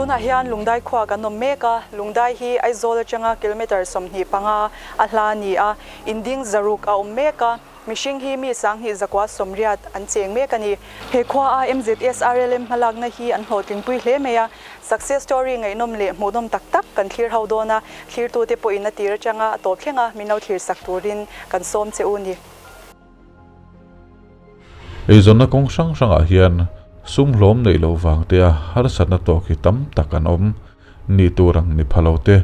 Tunah hian Lungdai khua kan awm mek a, Lungdai hi Aizawl atanga kilometre 25 a hla a ni a, inding zaruk a awm mek a, mihring hi mi 2180 an cheng mek a ni. He khua a MZSRLM hmalakna hi an hlawhtlingpui hle mai a, success story ngaihnawm leh hmuhnawm tak tak kan thlir ho dawn a, thlirtute pawhin a tir atanga a tawp thleng a min lo thlir sak turin kan sawm che u ni. Eizawnna kawng hrang hrangah hian sum hlawm neih loh vang te a harsatna tawk hi tam tak an awm. Nih tur ang ni pha lo te,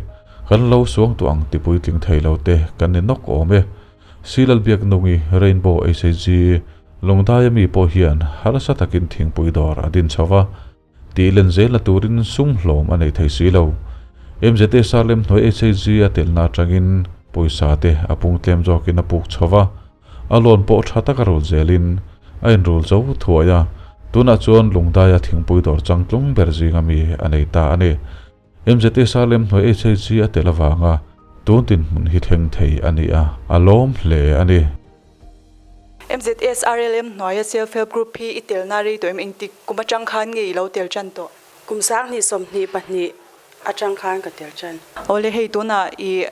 kan lo suang tawh ang ti puitling thei lo te kan ni nawk awm e. Silalbiaknungi Rainbow HHG Lungdaia mi pawh hian harsa takin thingpui dawr a din chho va, Tih len zelna turin sum hlawm a nei thei si lo. MZA Salem hnuai HAG a telna atangin pawisa te a pung tlem zawkin a puk chho va, a loan pawh tha taka rul zelin a inrul zo thuai a, tunah chuan Lungdaia thingpui dawr changtlung ber zinga mi a nei ta a ni. MZA Salem hnuai HAG a tel avanga tun dinhmun hi thleng thei a ni a, a lawm hle a ni. MZSRLM hnuaia Self Help Group hi i telna rei tawh em? Engtik kum atang khan nge i lo tel tan tawh? Kum 2022 atang khan ka tel tan. Awle hei tunah i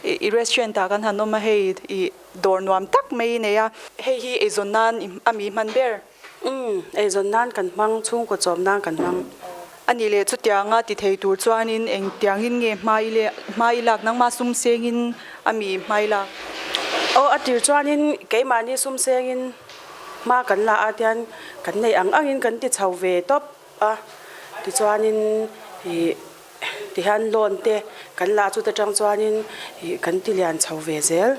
i restaurant ah kan han awm a, hei i dawr nuam tak mai i nei a, hei hi eizawn nan a mi hman ber? Umm, eizawn nan kan hmang, chhungkaw chawm nan kan hmang. A nih leh chutianga ti thei tur chuanin engtiangin nge hma i leh hma i lak nangmah sum sengin a mi hma i lak? Aw, a tir chuanin keimahni sum sengin hma kan la a tian kan neih ang angin kan ti chho ve tawp a, tichuanin ih tihian loan te kan la chuta tang chuanin ih kan ti lian chho ve zel.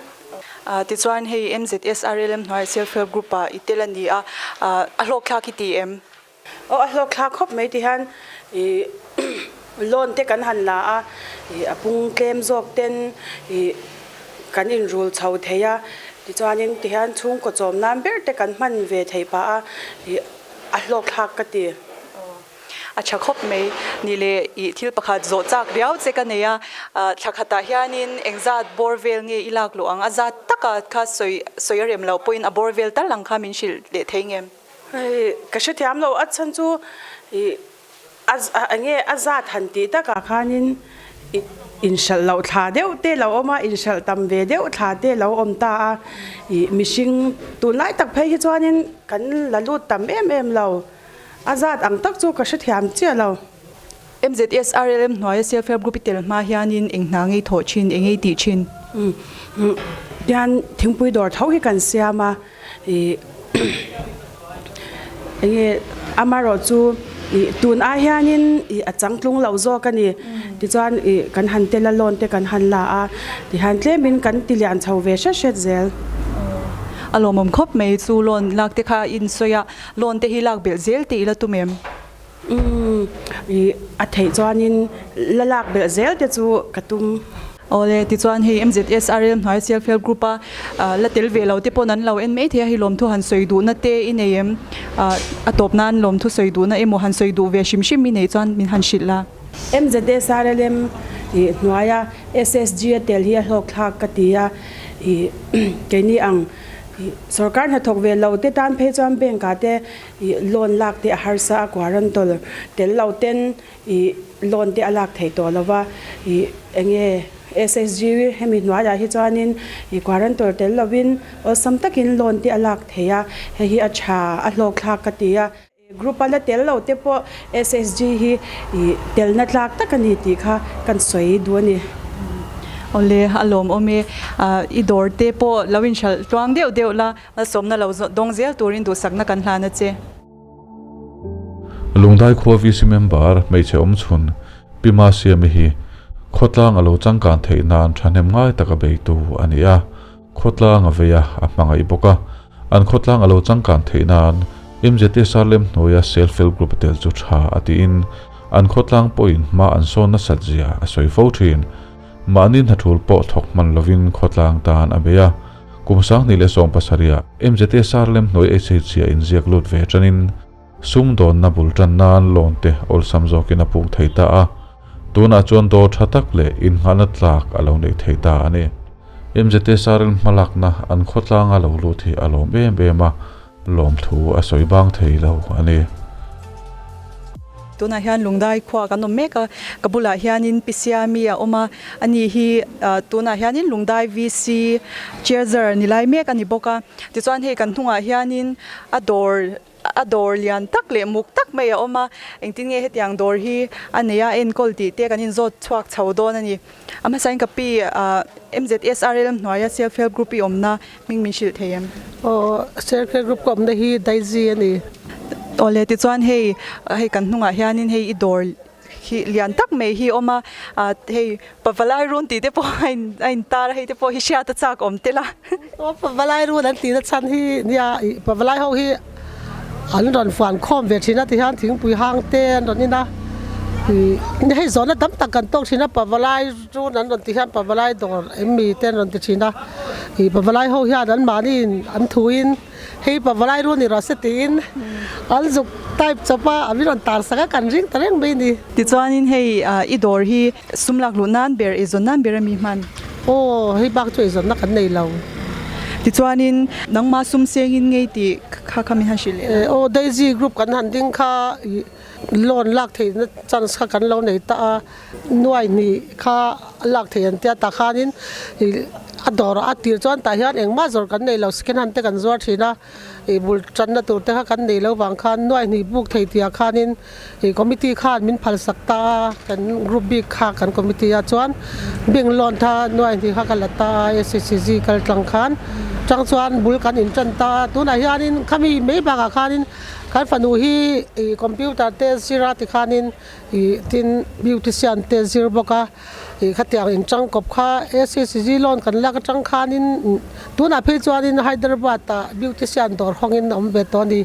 Tichuan hei MZSRLM hnuaiah Self Help Group ah i tel a ni a, a hlawkthlak i ti em? Aw a hlawkthlak khawp mai ti hian ih loan te kan han la a, ih a pung tlem zawk ten ih kan inrul chho thei a, tichuanin ti hian chhungkaw chawm nan ber te kan hman ve theih pah a, ih a hlawkthlak ka ti. A tha khawp mai. Ni leh ih thil pakhat zawh chak riau che ka nei a, thla khatah hianin engzat bawr vel nge i lak luh ang? A zat taka kha sawi sawi a rem loh pawhin a bawr vel tal ang kha min hrilh leh thei ngem? Hei ka hrethiam lo, a chhan chu ih a enge a zat han tih takah khanin ih inhralh loh thla deuh te lo awm a, inhralh tam ve deuh thla te lo awm ta a, ih mihring tunlai tak phei hi chuanin kan la lut tam em em lo, a zat ang tak chu ka hrethiam chiah lo. MZSRLM hnuaia Self Help Group i tel hma hianin eng hna ngei thawh thin, eng ngei tih thin? Tihian thingpui dawr tho hi kan siam a, ih enge amaherawh chu ih tun ai hianin ih a changtlung loh zawk a ni. Tichuan ih kan han tel a loan te kan han la a, tihian tlemin kan ti lian chho ve hret hret zel. A lawmawm khawp mai chu loan lak te kha i insawi a, loan te hi lak belh zel tih i la tum em? Umm, ih a theih chuanin la lak belh zel te chu ka tum. Awle, tichuan hei MZSRL hnuai Self Help Group a la tel ve lo te pawn an lo en mai thei a, hei lawmthu han sawi duhna te i nei em? A tawp nan lawmthu sawi duhna emaw han sawi duh ve hrim hrim i neih chuan min han hrilh la. MZSRLM ih hnuaia SSG a tel hi a hlawkthlak ka ti a, ih keini ang sorkar hnathawk ve lo te tan phei chuan bank ah te Ih loan lak te a harsa a guarantor tel lo ten ih loan te a lak theih tawh lo va, ih enge SSG hemi hnuaiah hi chuanin ih guarantor tel lovin awlsam takin loan te a lak theih a, hei hi a tha a hlawkthlak ka ti a. Group a la tel lo te pawh SSG hi ih telna tlak tak a ni tih kha kan sawi duh a ni. Awle a lawmawm e, i dawr te pawh lo inhralh tluang deuh deuh la. Malsawmna lo dawng zel turin duhsakna kan hlan a che. Lungdai khua VC member hmeichhe awmchhun Pi Masiami hi khawtlang a lo changkan theih nan thahnem ngai taka beitu a ni a, khawtlang a vei a, a hmangaih bawk a. An khawtlang a lo changkan theih nan MZT Sarlem hnuaia Self Help Group a tel chu tha a tiin an khawtlang pawhin hma an sawn nasat zia a sawi fo thin. Mahni hnathul pawh thawk hman lovin khawtlang tan a bei a. Kum 2017 ah MZA Sarlem hnuai HH ah inziak lut ve tanin sumdawnna bul tan nan loan te awlsam zawkin a puk thei ta a, tunah chuan dawr tha tak leh innghahna tlak a lo neih thei ta a ni. MZA Sarlem hmalakna an khawtlanga lo lut hi a lawm em em a, lawmthu a sawi bang thei lo a ni. Tunah hian Lungdai khua kan awm mek a, ka bulah hianin Pi Siami a awm a, ani hi tunah hianin Lungdai VC Chairzer ni lai mek a ni bawk a. Tichuan hei kan hnungah hianin a dawr a dawr lian tak leh muk tak mai a awm a, engtin nge hetiang dawr hi a nei a enkawl tih te kan inzawt chhuak chho dawn a ni. A hmasain ka pi MZSRL hnuaia Self Help Group i awmna hming min hrilh thei em? Aw, Self Help Group ka awmna hi Daisy a ni. Awle tichuan hei hei kan hnungah hianin hei i dawr hi lian tak mai hi a awm a, hei Pavalai run tih te pawh a in a intar a, hei te pawh hi hriat a chak awm tel a. Aw Pavalai run an tihna chhan hi nia ih Pavalai ho hi an rawn fuan khawm ve thin a tihian thingpui hang te an rawn in a ih hei zawhna tam tak kan tawk thin a Pavalai run an rawn ti hian Pavalai dawr em mi te an rawn ti thin a ih Pavalai ho hian an mahni in an thu in hei Pavalai run i rawh se tiin an zuk type chawp a an rawn tar sak a kan ring ta reng mai a ni. Tichuanin hei i dawr hi Sum lak luh nan ber, eizawn nan ber a mi hman. Aw, hei bak chu eizawnna kan nei lo. Tichuanin, nangmah sum sengin ngei tih kha kha min han hrilh leh la. Aw, Daisy group kan han ding kha loan lak theihna chance kha kan lo nei ta a, nuai hnih kha lak theih an tia tah khanin a dawrah a tir chuan tah hian engmah zawrh kan nei lo, second hand te kan zuar thin a, ih bul tanna tur te kha kan nei lo vang khan nuai hnih buk thei tihah khanin Ih committee khan min phal sak ta a, kan group bik kha kan committee ah chuan bank loan tha nuai hnih kha ka la ta a SHG kal tlang khan chang chuan bul kan in tan ta a, tunah hianin khami mai bakah khanin kan fanu hi ih computer te zir a tikhanin ih tin beautician te zir bawk a. Ih khatiang in tangkawp kha SHG loan kan lak atang khanin tunah phei chuanin Hyderabad ah beautician dawr hawngin a awm ve tawh a ni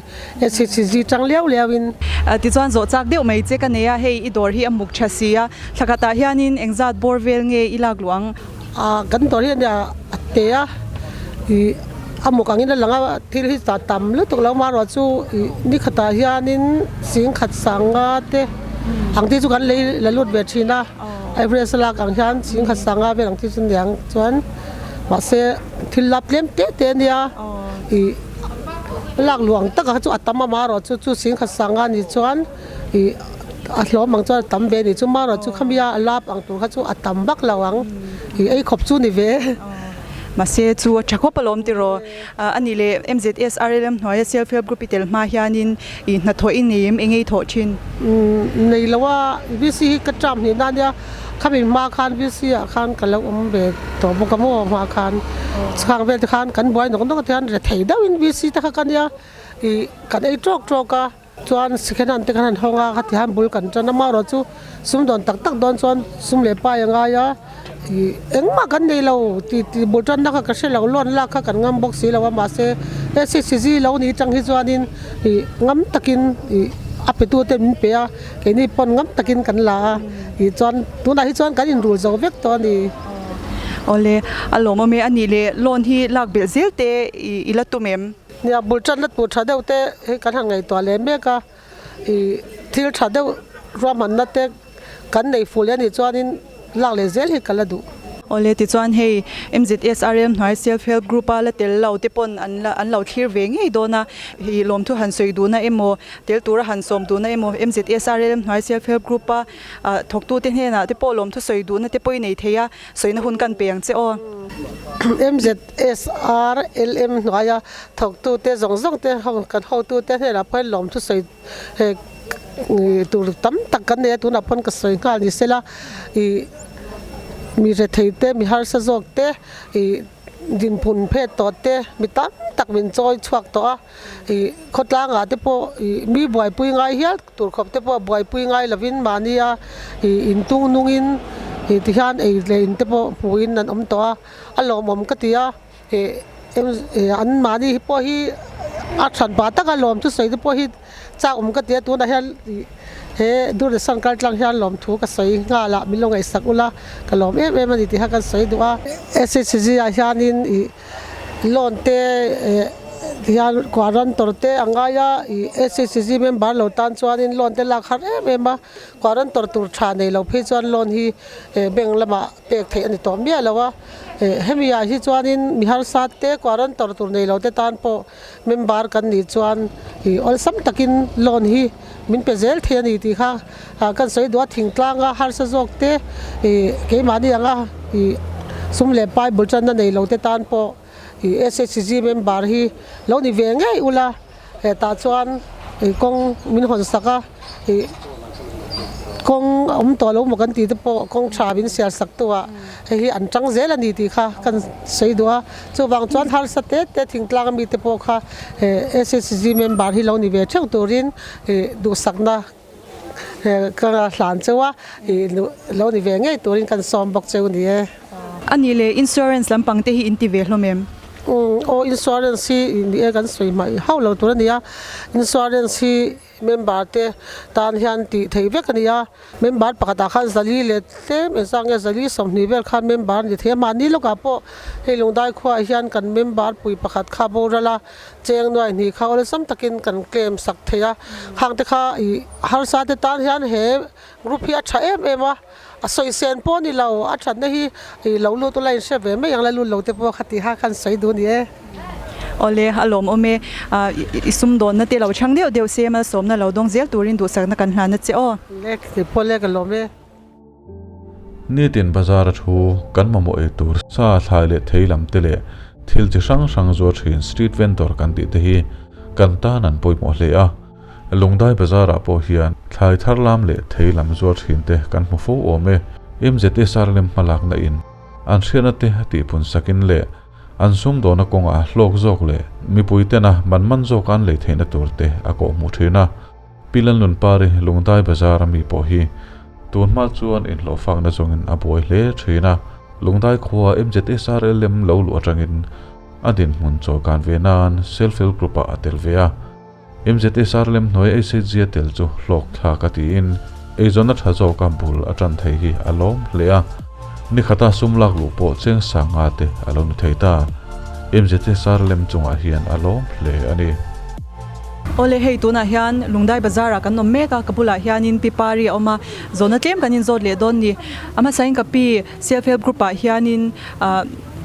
SHG tang liau liauin. Tichuan zawh chak deuh mai che ka nei a, hei i dawr hi a muk tha si a, thla khatah hianin engzat bawr vel nge i lak luh ang? Kan dawr hi ania a te a, ih a muk angin a lang a, thil hi ta tam lutuk lo marawh chu ih ni khatah hianin singkhat sanga te ang te chu kan lei la lut ve thin a. Average lak ang hian chingkhat sanga vel ang chi chu niang chuan mahse thil lap tlem te te ania ih lak luang taka kha chu a tam a marawh chu chu chingkhat sanga ni chuan ih a hlawm ang chuan a tam ve a ni chu marawh chu khamia a lap ang tur kha chu a tam vak lo ang ih ei khawp chu ni ve. Mahse chu a tha khawp alawm tiraw a nih leh MZS RLM hnuaia self help group i tel hma hianin ih hnathawh i nei em eng ei thawh thin? Nei lo a, VC hi ka term hnih na nia, khami hma khan VC ah khan ka lo awm ve tawh bawk a maw hma khan chhang vel te khan kan buai nawk nawk te hian rethei deuhin VC te kha ka nia ih kan ei tawk tawk a. Chuan second hand te khan han hawng a, khati han bul kan tan a, amaherawh chu sumdawn tak tak dawn chuan sum leh pai a ngai a, ih engmah kan nei lo tih tih bul tanna kha ka hre lo, loan lak kha kan ngam bawk si lo a, mahse SHG lo ni atang hi chuanin ih ngam takin ih a pe tu te min pe a, keini pawn ngam takin kan la a, ih chuan tunah hi chuan kan inrul zo vek tawh a ni. Awle, a lawmawm e, a nih leh loan hi lak belh zel te i la tum em? Nia, bul tanna tur tha deuh te hi kan han ngaihtuah leh mek a, ih thil tha deuh ruahmanna te kan nei fuh leh a nih chuanin lak leh zel hi ka la duh. Awle, tichuan hei MZSRM hnuai Self Help Group a la tel lo te pawn an la an lo thlir ve ngei dawn a, ih lawmthu han sawi duhna emaw, tel tura han sawm duhna emaw MZSRM hnuai Self Help Group a thawktute hnenah te pawh lawmthu sawi duhna te pawh i nei thei a, sawina hun kan pe ang che aw. MZSRLM hnuaia thawktute zawng zawng te ho kan hotute hnenah pawh hian lawmthu sawi he tur tam tak kan nei a, tunah pawn ka sawi nghal ni sela ih mi rethei te mi harsa zawk te ih dinhmun phet tawh te mi tam tak min chawi chhuak tawh a ih khawtlangah te pawh ih mi buaipui ngai hial Tur khawp te pawh buaipui ngai lovin mahnia ih intung nungin ih tihian ei leh in te pawh hmuhin an awm tawh a, a lawmawm ka ti a, ih ih an mahni hi pawh hi a hran pah taka lawm chu sawi te pawh hi chak awm ka ti a, tunah hian ih he Doordarshan kal tlang hian lawmthu ka sawi nghal a, min lo ngaihsak ula ka lawm em em a ni tih kha kan sawi duh a. SHG ah hianin ih Loan te eh hian quarantor te a ngai a ih SHG member lo tan chuanin loan te lak har em em a quarantor tur tha nei lo phei chuan loan hi eh bank lamah pek theih a ni tawh miah lo a Hemi ah hi chuanin mi harsa te guarantor tur nei lo te tan pawh member kan nih chuan ih awlsam takin loan hi min pe zel thei a ni tih kha kan sawi duh a, thingtlanga harsa zawk te ih keimahni anga ih sum leh pai bul tanna nei lo te tan pawh ih SHG member hi lo ni ve ngei ula hetah chuan ih kawng min hawn sak a ih kawng a awm tawh lo maw kan tih te pawh kawng tha min sial sak tu ah hei hi an tang zel a ni tih kha kan sawi duh a chuvang chuan harsa te te thingtlang ami te pawh kha SHG member hi lo ni ve theuh turin ih duhsakna ka hlan cheu a ih lo ni ve ngei turin kan sawm bawk cheu a ni e. A nih leh insurance lampang te hi in ti ve hlawm em? Aw insurance hi ni e kan sawi hmaih hauh lo tur a ni a, insurance hi member te tan hian tih theih vek a ni a, member pakhatah khan zali leh tlem engzah nge zali 20 vel khan member a ni thei a, mahni lawkah pawh hei Lungdai khuaah hian kan member pui pakhat kha boral a, cheng nuai hnih kha awlsam takin kan claim sak thei a, khang te kha ih harsa te tan hian he group hi a tha em em a. A sawi sen pawh a ni lo, a thatna hi i lo lut ula in hre ve mai ang la lut lo te pawh kha tih kha khan sawi duh a ni e. Awle, a lawmawm e. I sumdawnna te lo chhang deuh deuh se malsawmna lo dawng zel turin duhsakna kan hlan a che aw. Le, kei pawh le ka lawm e. Nitin bazar a thu kan mamawh ei tur sa thlai leh thei lam te leh thil chi hrang hrang zuar thin street vendor kan tih te hi kan tan an pawimawh hle a. Lungdai bazar ah pawh hian thlai thar lam leh thei lam zuar thin te kan hmu fo awm e. MZSR lem hmalakna in an hriatna te a tihpun sakin leh an sumdawhna kawngah hlawk zawk leh mipui tena man man zawka an lei theihna tur te a kawh hmuh thin a. Pi Lalnunpari Lungdai bazar a mi pawh hi tun hma chuan inhlawhfakna zawngin a buai hle thin a. Lungdai khua MZSRLM lo luh atangin a dinhmun chawlkan ve nan Self Help Group ah a tel ve a. MZSR lem hnuai ei se zia tel chu hlawk thlak a tiin eizawnna tha zawka bul a tan thei hi a lawm hle a, nikhata sum lak luh pawh cheng sanga te a lo ni thei ta. MZSR lem chungah hian a lawm hle a ni. Awle hei tunah hian Lungdai bazar ah kan awm mek a, ka bulah hianin Pi Pari a awm a, zawhna tlem kan inzawt leh dawn ni. A hmasain ka pi Self Help Group ah hianin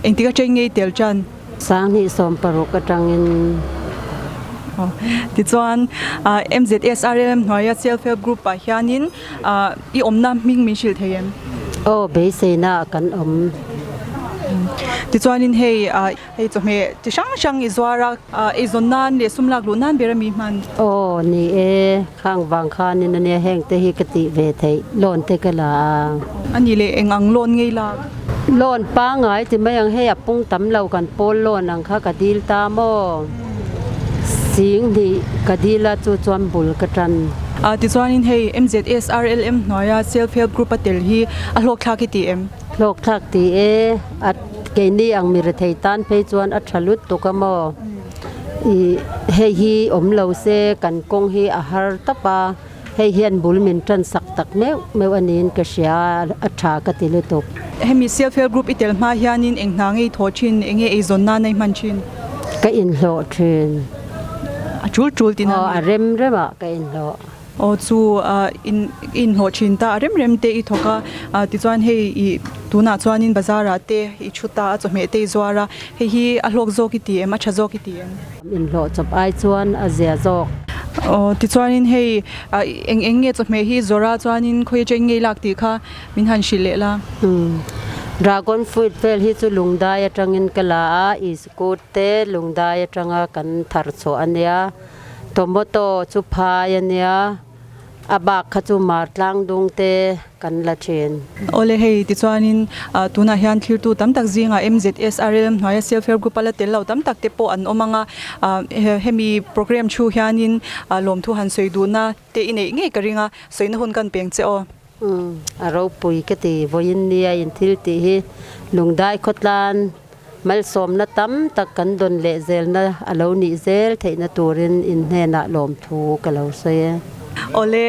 engtik atang ngei tel tan? 2016 atangin. Tichuan, MZSRLM hnuaia Self Help Group ah hianin i awmna hming min hrilh thei em? Aw, beiseina ah kan awm. Tichuanin hei hei chawhmeh chi hrang hrang i zuar a, eizawn nan leh sum lak luh nan ber a mi hman? Aw, ni e, khang vang khanin ania heng te hi ka tih ve theih, loan te ka la a. A nih leh eng ang loan ngei lak? Loan pangngai ti mai ang hei a pung tam lo kan pawl loan ang kha ka dil ta maw? Sing hnih ka dil a chu chuan bul ka tan. Tichuanin hei MZSRLM hnuaia Self Help Group a tel hi a hlawkthlak i ti em? Hlawkthlak ti e, a keini ang mi rethei tan phei chuan a tha lutuk a maw? Ih hei hi awm lo se kan kawng hi a har tawp a. Hei hian bul min tan sak tak meuh meuh a niin ka hria a, a tha ka ti lutuk. Hemi Self Help Group i tel hma hianin eng hna ngei thawh thin, eng nge eizawn nan a i hman thin? Ka inhlawh thin. A tul tul tih nan? Aw, a rem remah ka inhlawh. Aw chu in i inhlawh thin ta, a rem rem te i thawk a, tichuan hei i tunah chuanin bazar ah te i thu ta a, chawhmeh te i zuar a, hei hi a hlawk zawk i ti em, a tha zawk i ti em? Inhlawh chawp ai chuan a zia zawk. Aw tichuanin hei eng eng nge chawhmeh hi zawrh a chuanin khawi atangin nge i lak tih kha min han hrilh leh la. Umm Dragon fruit vel hi chu lungdai atangin ka la a, iskut te lungdai atanga kan thar chhuah a nia, tomato chu phai a nia. A bak kha chu mar tlang dung te kan la thin. Awle hei tichuanin tunah hian thirtu tam tak zingah MZSRLM hnuaia Self Help Group a la tel lo tam tak te pawh an awm ang a, hemi program thu hianin lawmthu han sawi duhna te i neih ngei ka ring a, sawina hun kan peng che aw. Umm a ropui ka ti, vawiin nia in thil tih hi Lungdai khawtlan Malsawmna tam tak kan dawn leh zelna a lo nih zel theihna turin in hnenah lawmthu ka lo sawi e. Awle,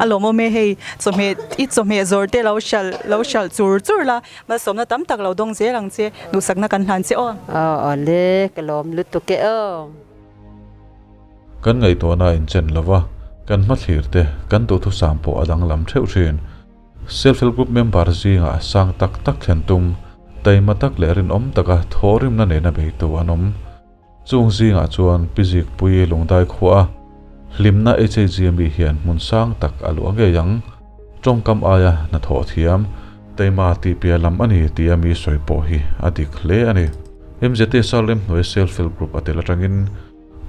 a lawmawm e hei, chawhmeh i chawhmeh zawr te lo hralh lo hralh chur chur la, malsawmna tam tak lo dawng zel ang che, duhsakna kan hlan che aw. Aw awle, ka lawm lutuk e aw. Kan ngaihtuahna a inchen lova, kan hmathlir te, kan duhthusam pawh a danglam theuh thin. Self Help Group member zingah sang tak tak thlen tum. Taima tak leh rinawm taka thawhrimna nena beitu an awm. Chung zingah chuan Pi Zikpuii Lungdai khuaa hlimna HAG mi hian hmun sang tak a luah ngei ang. Tawngkam aia hnathawh thiam, taima tih piah lam a ni tia mi sawi pawh hi a dik hle a ni. MZT Sarlem hnuai Self Help Group a tel atangin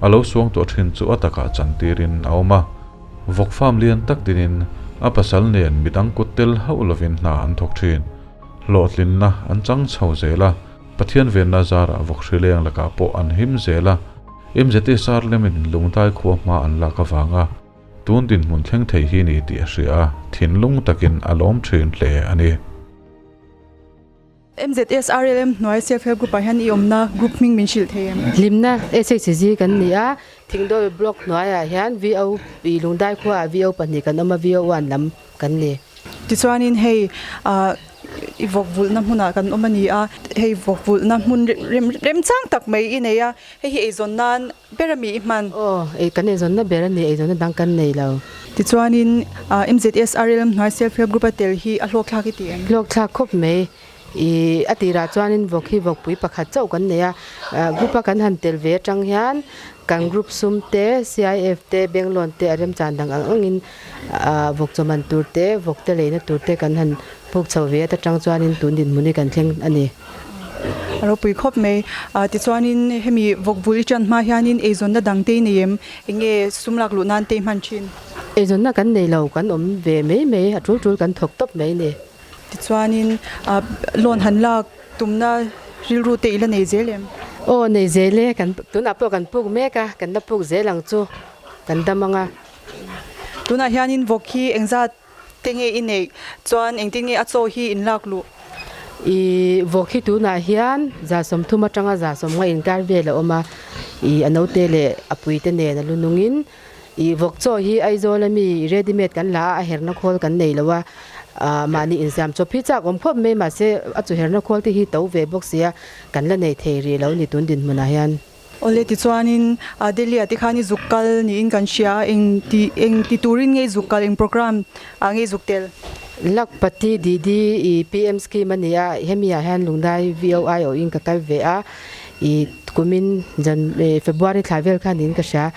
a lo suangtuah thin chu a takah chantirin a awm a. Vawk farm lian tak dinin a pasal nen midang kut tel hauh lovin hna an thawk thin. Hlawhtlinna an chang chho zel a. Pathian venna zarah vawk hrileng lakah pawh an him zel a, MZT sar lemin Lungdai khua hma an lak avanga tun dinhmun thleng thei hi ni tih a hria a, thinlung takin a lawm thin hle a ni. MZSRLM hnuai Self Help Group ah hian i awmna group hming min hrilh thei em? Hlimna SHG kan ni a, Thingdawi Block hnuaiah hian VO i Lungdai khuaah VO pahnih kan awm a, VO one lam kan ni. Tichuanin hei ah i vawk vulhna hmunah kan awm a ni a, hei vawk vulhna hmun rem remchang tak mai i nei a, hei hi eizawn nan ber a mi i hman. Aw, ei kan eizawnna ber a ni, eizawnna dang kan nei lo. Tichuanin ah MZSRLM hnuai self help group a tel hi a hlawkthlak i ti em? Hlawkthlak khawp mai. I a tirah chuanin vawk hi vawkpui pakhat chauh kan nei a, group a kan han tel ve atang hian kan group sum te, CIF te, bank loan te a remchan dang ang angin vawk chawman tur te, vawk te leina tur te kan han puk chho ve at atang chuanin tun dinhmun hi kan thleng a ni. A ropui khawp mai. Tichuanin hemi vawk vul i tan hma hianin eizawnna dang te i nei em? Enge sum lak luh nan te i hman thin? Eizawnna kan nei lo, kan awm ve mai mai, a tul tul kan thawk tawp mai a ni. Tichuanin loan han lak tumna rilru te i la nei zel em? Aw nei zel e, kan tunah pawh kan puk mek a, kan la puk zel ang chu, kan dam ang a. Tunah hianin vawk hi engzat te nge i neih chuan engtin nge a chaw hi in lak luh? I vawk hi tunah hian 30 atanga 50 inkar vel a awm a, i a naute leh a puite nen a lu nungin I vawk chaw hi Aizawl ami ready made kan la a, a herna khawl kan nei lo a, mahni insiam chawp hi chak awm khawp mai mahse a chu herna khawl te hi to ve bawk sia kan la nei thei rih lo ni tun dinhmunah hian. Awle tichuanin Delhi ah te khan i zuk kal niin kan hria a, eng ti eng ti turin nge i zuk kal eng program ah nge i zuk tel? Lakhpati Didi i PM scheme a ni a, hemi ah hian Lungdai VOI awh in ka kal ve a, i kumin Jan February thla vel khan niin ka hria.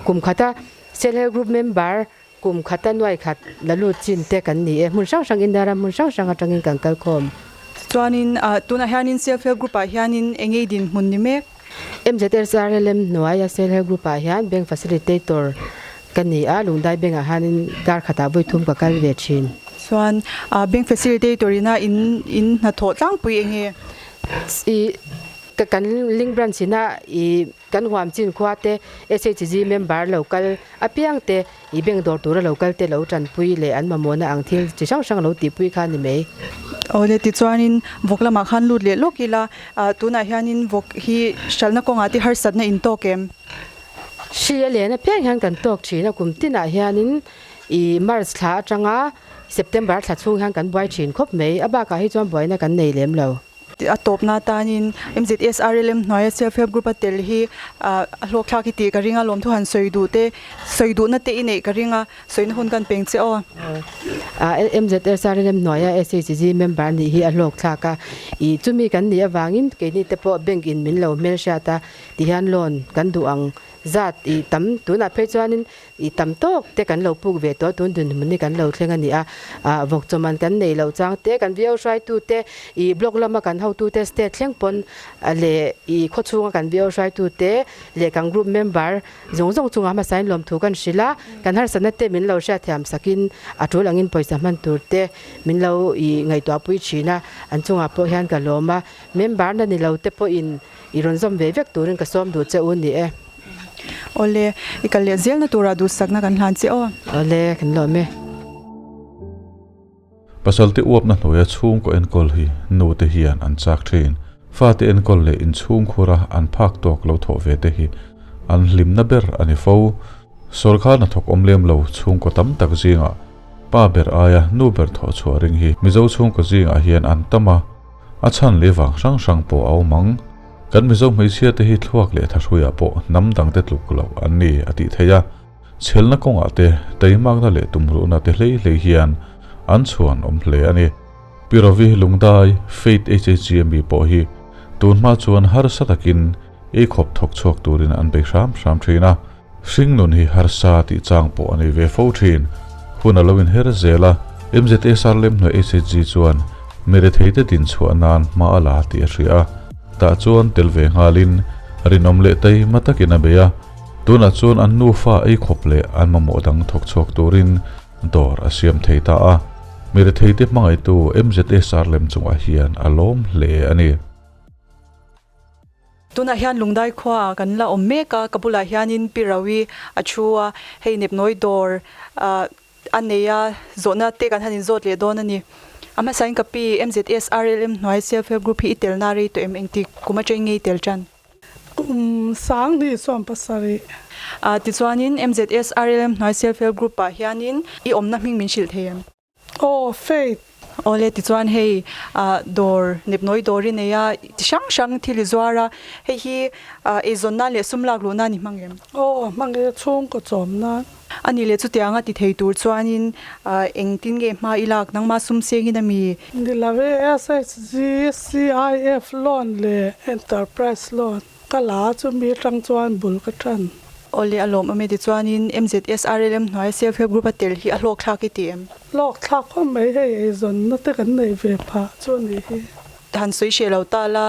Kum khata Self Help Group member kum khata nuai khat la lut chin te kan ni e. Hmun hrang hrang India ram hmun hrang hrang atangin kan kal khawm. Chuanin tunah hianin Self Help Group ah hianin eng nge dinhmun ni mek? MZSRLM hnuaia Self Help Group ah hian Bank Facilitator ka ni a, Lungdai Bank ah hianin kar khatah vawi thum ka kal ve thin. Chuan Bank Facilitator ina in in hnathawh tlangpui eng nge? I kan link branch ina i Kan huam chin khua te SHG member lo kal apiang te i bank dawr tura lo kal te lo tanpui leh an mamawhna ang thil chi hrang hrang lo tihpui kha ni mai. Awle tichuanin vawk lamah khan lut leh lawk ila, tunah hianin vawk hi hralhna kawngah te harsatna in tawk em? Hri a len apiang hian kan tawk thin a, kum tinah hianin i March thla atanga September thla chhung hian kan buai thin khawp mai, a bakah hi chuan buaina kan nei lem lo. A tawpna atanin MZSRLM hnuaia Self Help Group a tel hi a hlawkthlak hi tih ka ring a, lawmthu han sawi duh te, sawi duhna te i neih ka ring a, sawina hun kan peng che aw. MZSRLM hnuaia SHG member nih hi a hlawkthlak a, ih chumi kan nih avangin keini te pawh bank in min lo hmelhriat a, tihian loan kan duh ang zat ih tam tunah phei chuanin I tam tawk te kan lo puk ve tawh tun dinhmun hi kan lo thleng a ni a, ah vawk chawman kan neih loh chang te, kan viau hruaitu te, i block lama kan hotu te state thleng pawn leh i khawchhunga kan viau hruaitu te leh kan group member zawng zawng chungah hmasain lawmthu kan hrilh a, kan harsatna te min lo hriatthiam sakin a tul angin pawisa hman tur te min lo i ngaihtuahpui thin a, an chungah pawh hian ka lawm a, member na ni lo te pawhin i rawn zawm ve vek turin ka sawm duh che u ni e. Awle, i kal leh zelna turah duhsakna kan hlan che aw. Awle, kan lawm e. Pasalte uapna hnuaia chhungkaw enkawl hi nute hian an chak thin. Fate enkawl leh inchhungkhura an phak tawk lo thawh ve te hi an hlimna ber a ni fo. Sawrkar hnathawk awm lem lo chhungkaw tam tak zingah pa ber aia nu ber thawh chhuah ring hi Mizo chhungkaw zingah hian an tam a, a chhan leh vang hrang hrang pawh a awm ang. Kan Mizo hmeichhia te hi thluak leh thahruiah pawh hnam dang te tluk loh an ni a tih theih a, chhelna kawngah te, teimakna leh tumruhna te hlei hlei hian an chhuan awm hle a ni. Pi Rovi Lungdai, Faith HHG mi pawh hi tun hma chuan harsa takin ei khawp thawk chhuak turin an bei hram hram thin a. Hringnun hi harsa tih chang pawh a nei ve fo thin. Hun a lo inher zel a, MZSR lemhnuai HHG chuan mi retheite din chhuah nan hma a la tih a hria a. Tah chuan tel ve nghalin rinawm leh taima takin a bei a. Tunah chuan an nufa ei khawp leh an mamawh dang thawk chhuak turin dawr a siam thei ta a. Mi retheite hmangaihtu MZSR lem chungah hian a lawm hle a ni. Tunah hian Lungdai khuaah kan la awm mek a, ka bulah hianin Pi Rawi a thu a, hei nepnawi dawr a nei a, zawhna te kan han inzawt leh dawn a ni. A hmasain ka pi MZSRLM hnuai Self Help Group hi i telna rei tawh em? Engtik kum atang nge i tel tan? Kum 2007 Tichuanin MZSRLM hnuai Self Help Group ah hianin i awmna hming min hrilh thei em? Aw Faith. Awle tichuan hei dawr nepnawi dawr i nei a, ti hrang hrang thil i zuar a, hei hi eizawn nan leh sum lak luh nan i hmang em? Aw hmang e, chhungkaw chawm nan. A nih leh chutianga ti thei tur chuanin engtin nge hma i lak, nangma sum sengin a mi? Ni lo e, SHG, CIF loan leh Enterprise loan. Ka la chu mi atang chuan bul ka tan. Awle a lawm awm e tichuanin MZSRLM hnuaia Self Help Group a tel hi a hlawk thlak i ti em? Hlawk thlak khawp mai hei eizawnna te kan nei ve phah chu a nih hi. Han sawi hreh lo ta la,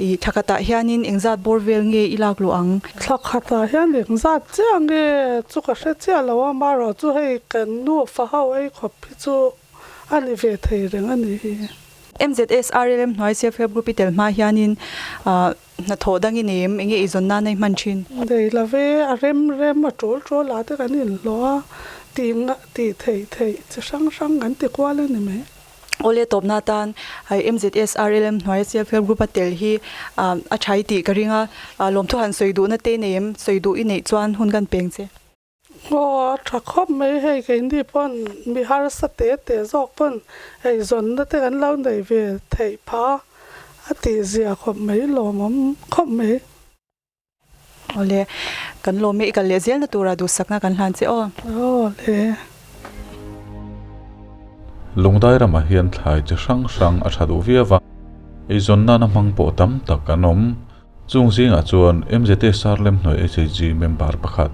i thla khatah hianin engzat bawr vel nge i lak luh ang? Thla khatah hian engzat chiah nge chu ka hre chiah lo a, amaherawh chu hei kan nufa ho ei khawp hi chu a ni ve thei reng a nih hi. MZSRLM hnuai Self Help Group i tel hma hianin hnathawh dang i nei em? Enge i zawn nan a i hman thin? Nei lo ve, a rem rem a tul tul ah te kan inhlawh a, tih ngah tih theih theih chi hrang hrang kan ti kual a ni mai. Awle tawpna atan MZSRLM hnuaia Self Help Group a tel hi a tha i tih ka ring a, lawmthu han sawi duhna te i nei em? Sawi duh i neih chuan hun kan peng che. Aw a tha khawp mai hei keini pawn mi harsa te te zawk pawn eizawnna te kan lo nei ve theih phah a, a tih zia khawp mai lawmawm khawp mai. Awle kan lawm e i kal leh zelna tura duhsakna kan hlan che aw. Awle. Lungdai ramah hian thlai chi hrang hrang a tha duh viau a, eizawn nana hmang pawh tam tak an awm. Chung zingah chuan MZA Sarlem hnuai HHG member pakhat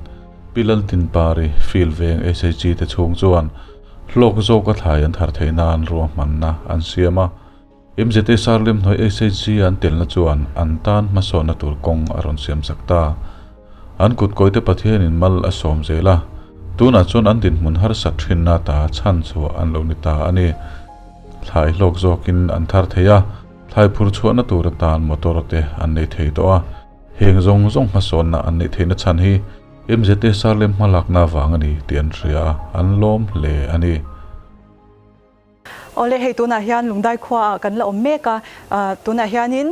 Pi Laltinpari field veng HHG te chhung chuan hlawk zawka thlai an thar theih nan ruahmanna an siam a. MZA Sarlem hnuai HHG an telna chuan an tan hmasawnna tur kawng a rawn siam sak ta. An kutkawite Pathianin mal a sawm zel a, tunah chuan an dinhmun harsat thinna ta chhan chhuah an lo ni ta a ni. Thlai hlawk zawkin an thar thei a. Thlai phur chhuahna tur atan motor te an nei thei tawh a, heng zawng zawng hmasawnna an neih theihna chhan hi MZA Sarlem hmalakna vang a ni tih an hria a, an lawm hle a ni. Awle, hei tunah hian Lungdai khuaah kan la awm mek a, tunah hianin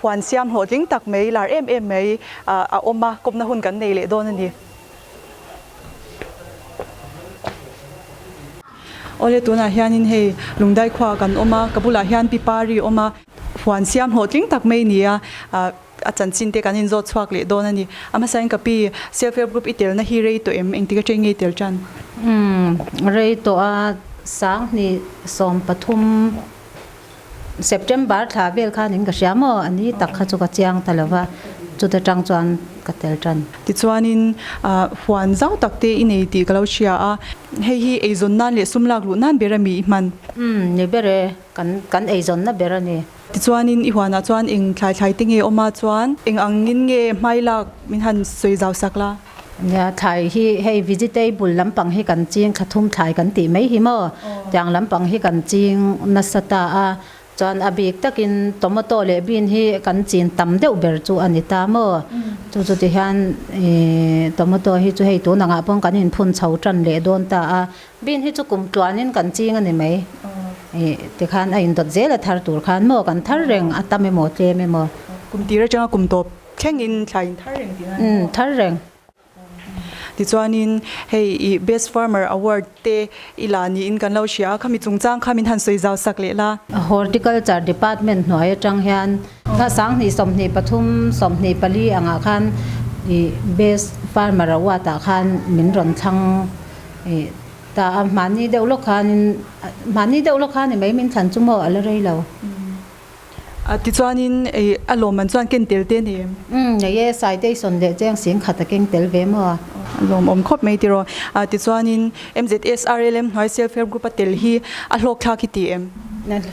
huan siam hlawhtling tak mai, lar em em mai a awm a, kawpna hun kan nei leh dawn a ni. Awle tunah hianin hei Lungdai khuaah kan awm a, ka bulah hian Pi Pari a awm a, huan siam hlawhtling tak mai ni a, a chanchin te kan inzawt chhuak leh dawn a ni. A hmasain ka pi Self Help Group i telna hi rei tawh em? Engtik atang nge i tel tan? Umm rei tawh a, 2013 September thla vel khan in ka hria maw? A ni tak kha chu ka chiang ta lo va, chuta tang chuan ka tel tan. Tichuanin huan zau tak te i nei tih ka lo hria a, hei hi eizawn nan leh sum lak luh nan ber a mi i hman? Umm ni ber e, kan kan eizawnna ber a ni. Tichuanin i huanah chuan eng thlai thlai te nge awm a chuan eng angin nge hmai lak min han sawi zau sak la? Nia, thlai hi hei vegetable lampang hi kan ching thla thum thlai kan tih mai hi maw? Tiang lampang hi kan ching nasa ta a, chuan a bik takin tomato leh bean hi kan chin tam deuh ber chu a ni ta maw? Chu chu ti hian ih tomato hi chu hei tun angah pawh kan inphun chho tan leh dawn ta a, bean hi chu kum tluanin kan ching a ni mai. Ih tikhan a indawt zel a thar tur khan maw kan thar reng a tam emaw tlem emaw. Kum tir atanga kum tawp Thlengin thlai in thar reng tih a ni maw? Thar reng. Tichuanin hei i Best Farmer Award te i la niin kan lo hria a, khami chungchang kha min han sawi zau sak leh la. Horticulture Department hnuai atang hian kha 2023 24 angah khan i Best Farmer Award ah khan min rawn thlang i. ta a, mahni deuh lawk khanin mahni deuh lawk khan ni mai min thlan chu maw a la rei lo. Tichuanin a lawmman chuan ken tel te nei em? Umm nei e, Citation leh cheng sing khat a keng tel ve maw? A lawmawm khawp mai tiraw. Tichuanin MZSRLM hnuai Self Help Group a tel hi a hlawk thlak hi ti em?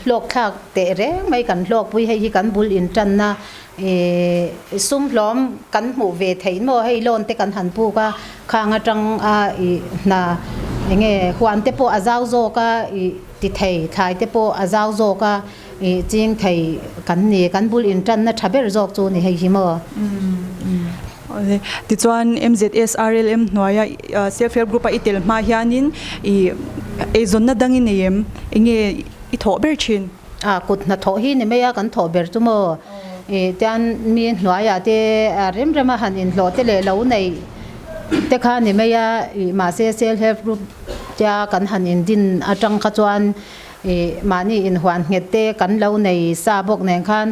Hlawk thlak teh reng mai kan hlawkpui hei hi kan bul intanna sum hlawm kan hmuh ve theih maw hei loan te kan han puk a khang atang a ih hna enge huan te pawh a zau zawk a ih ti thei thlai te pawh a zau zawk a ih ching thei kan ni kan bul intanna tha ber zawk chu ni hei hi maw. Tichuan MZSRLM hnuaia Self Help Group a i tel hma hianin ih eizawnna dang i nei em? Enge i thawh ber thin? A kut hnathawh hi ni mai a kan thawh ber chu maw? Ih tian mi hnuaiah te rem rem a han inhlawh te leh lo neih te kha ni mai a ih mahse Self Help Group tia kan han indin atang kha chuan ih mahni inhuan nghet te kan lo nei sa bawk nen khan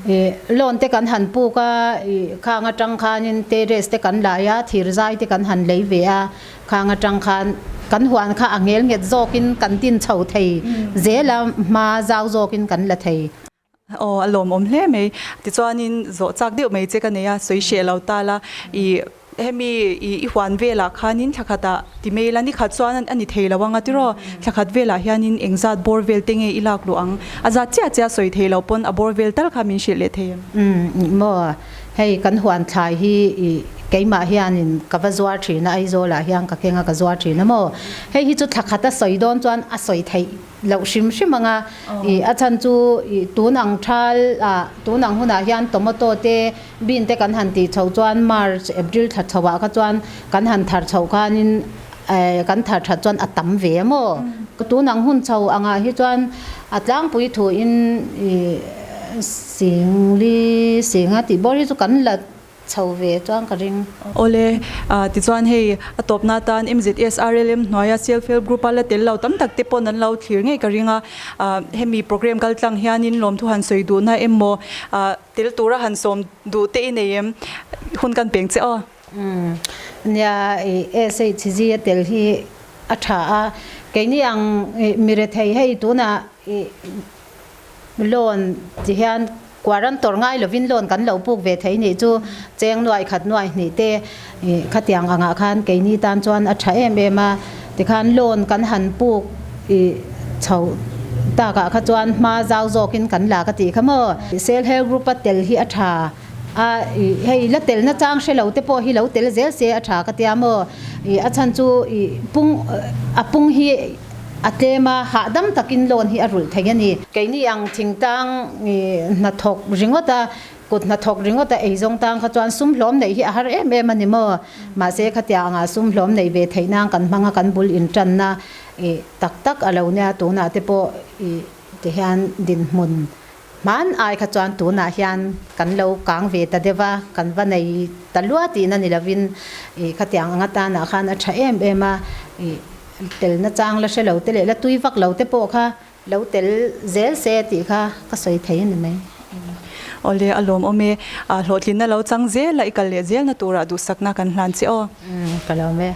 ih loan te kan han puk a ih khang atang khanin terrace te kan lai a thir zai te kan han lei ve a Khang atang khan kan huan kha a ngel nghet zawkin kan din chho thei zel a, hma zau zawkin kan la thei. Aw, a lawmawm hle mai. Tichuanin zawh chak deuh mai che ka nei a, sawi hreh lo ta la. I hemi i i huan velah khanin thla khatah ti mai ila, nikhat chuan a ni thei lo ang a tiraw? Thla khat velah hianin engzat bawr vel te nge i lak luh ang? A zat chiah chiah sawi thei lo pawn a bawr vel tal kha min hrilh leh thei em? Umm, maw. Hei kan huan thlai hi i keimah hianin ka va zuar thin a, Aizawlah hian ka keng a ka zuar thin a maw? Hei hi chu thla khat a sawi dawn chuan a sawi theih loh hrim hrim ang a, i a chhan chu i tun ang thal ah tun ang hunah hian tomato te bean te kan han tih chhoh chuan March, April thla chho ah kha chuan kan han thar chhoh khanin kan thar that chuan a tam ve a maw? Tun ang hun chho angah hi chuan a tlangpui thuin i Singli Singa tih bawr hi chu kan la chho ve chuan ka ring. Awle, tichuan hei a tawpna atan MZSRLM hnuaia Self Help Group a la tel lo tam tak te pawn an lo thlir ngei ka ring a, hemi program kal tlang hianin lawmthu han sawi duhna emaw tel tura han sawm duh te i nei em? Hun kan peng che aw. Nia, SHG a tel hi a tha a, keini ang mirethei hei tunah i Loan ti hian quarantor ngai lovin loan kan lo puk ve thei nih chu cheng nuai khat nuai hnih te khatiang angah khan keini tan chuan a tha em em a tikhan loan kan han puk ih chho takah kha chuan hma zau zawkin kan la ka tih kha maw. Self help group a tel hi a tha a ih hei la telna chang hre lo te pawh hi lo tel zel se a tha ka tia maw ih a chhan chu ih pung a pung hi A tlem a, hahdam takin loan hi a rulh thei a ni. Keini ang thingtlang hnathawk ringawt a, kut hnathawk ringawt a eizawng tang kha chuan sum hlawm neih hi a har em em a ni maw? Mahse khatia anga sum hlawm neih ve theih nan kan hmang a, kan bul intanna tak tak a lo nia, tunah te pawh tihian dinhmun Hman ai kha chuan tunah hian kan lo kang ve ta deuh a, kan va nei ta lua tihna ni lovin ih khatiang anga tanah khan a tha em em a, ih telna chang la hre lo te leh la tui vak lo te pawh kha lo tel zel se tih kha ka sawi thei a ni mai. Awle a lawmawm e, hlawhtlinna lo chang zel a i kal leh zelna turah duhsakna kan hlan che aw. Ka lawm e.